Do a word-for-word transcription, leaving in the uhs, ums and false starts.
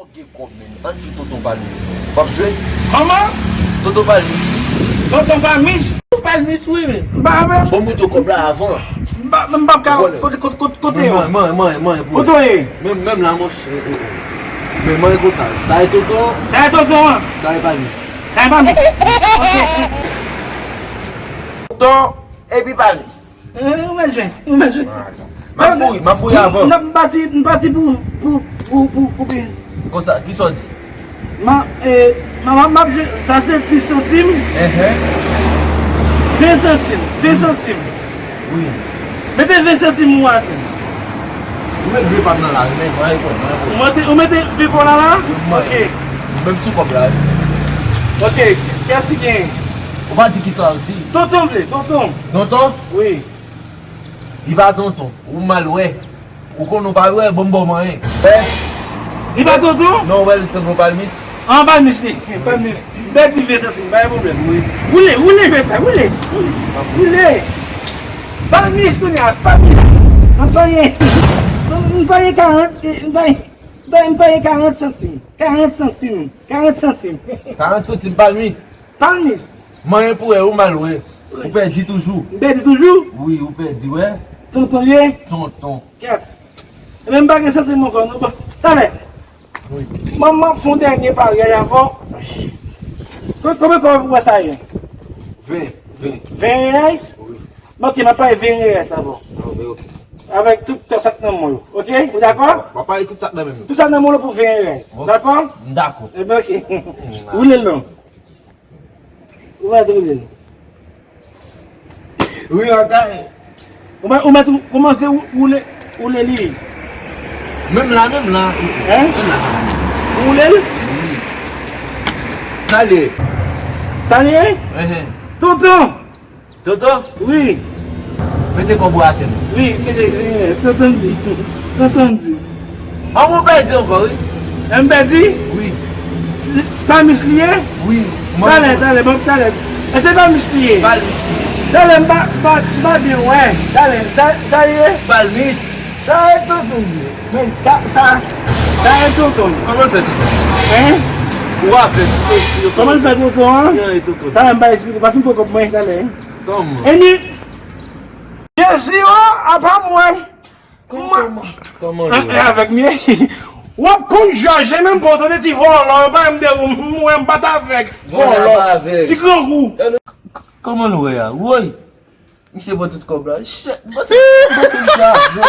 Ok, kòb, men. Ann jwe Tonton Palmis. W ap jwe? Kòman? Tonton Palmis. Tonton Palmis? Tonton Palmis, wi, men. M pa, men. Bon, m tou kòb la avan. M pa, m pa ka. Kote, kote, kote, kote yo? Mwen, mwen, mwen, mwen, mwen. Kote yo ye? Menm, menm la, monchè. Men mwen konsa. Sa e Tonton. Sa e Tonton an? Sa e Palmis. Sa e Palmis. Ok. Tonton, epi Palmis. Eh, ou mèt jwe, ou mèt jwe. M ap kouri, m ap kouri avan. M, m pati, m pati pou, pou, pou, pou, pou pi. Konsa, kisa w di? Ma, eh, ma, ma, m ap jwe, sa se dis santim. Enhen. Ven santim, ven santim. Wi. Mete ven santim ou atè. Ou met ven pa m nan la, men, mwen, mwen, mwen. Ou mete, ou mete ven pa w la la? Wi, mwen. Ok. Menm sou kòb la, wi. Ok, kiyès ki genyen? Ou pa di kisa w di. Tonton vle, Tonton. Tonton? Wi. Li pa Tonton. Ou mal wè. Ou konn ou pa wè, bon, bon, manyen. Wè. Li pa Tonton? Non, wè, li se bon Palmis. An, Palmis li. Palmis. Bèl ti vye santi, pa gen pwoblèm. Wi. Woule, woule, bèl, woule. Woule. Palmis, kounye a, Palmis. Antoyen. Antoyen karant, eh, antoyen. Bay m peye karant santim. Karant santim. Karant santim. Karant santim, Palmis. Palmis. Manyen pou wè, ou mal wè. Ou pèdi toujou. M pèdi toujou? Wi, ou pèdi, wè. Tonton ye? Tonton. Kèt. Ebyen, m pa gen santim ankò, non, bon. Talè. Wi. Mwen, m ap fè yon dènye paryaj avè w. Ko-, konbyen kòb ou wè sa ye? Ven, ven. Ven reyèl? Wi. Ok, m ap pale ven reyèl sa bon. Ok, ok. Avèk tout, tout sa k nan men w yo. Ok? Ou dakò? M ap pale tout sa k nan men m yo. Tout sa k nan men w yo pou ven reyèl. Ok. Dakò? M dakò. Ebyen, ok. Woule l non. Ou mèt woule l. Wi, an kay. Ou mèt, ou mèt ou kòmanse wou-, woule, woule li. Menm la, menm la. Hein? Menm la. Ou woule l? Wi. Sa l ye? Sa l ye? Enhen. Tonton! Tonton? Wi. Mete kòb ou atè non. Wi, mete, eh, Tonton di. Tonton di. An, ou pèdi ankò, wi. M pèdi? Wi. Se pa Palmis li ye? Wi. Talè, talè, bon, talè. E se pa Palmis li ye? Palmis li ye. Talè, m pa, m pa, m pa byen wè. Talè, sa, sa li ye? Palmis. Sa e Tonton li ye. Men, sa, sa, sa e Tonton. Kòman l fè Tonton? Hein? Ou a fè Tonton. Kòman l fè Tonton, an? Kòman l fè Tonton? Talè, m pa eksplike. Paske m poko mwen, talè. Kòman? Eni, Jezi, o, apa mwen. Kòman, kòman, kòman, e, e avèk m ye? W ap konn jòj, e menm bon, tande ti vòlò, yo pa menm de ou, m wè m pa t avèk vòlò. Vòlò pa avèk. Ti grangou. Kòman nou wè a? Woy! Misye pran tout kòb la. Shit, m panse, m panse misye avèg, wi.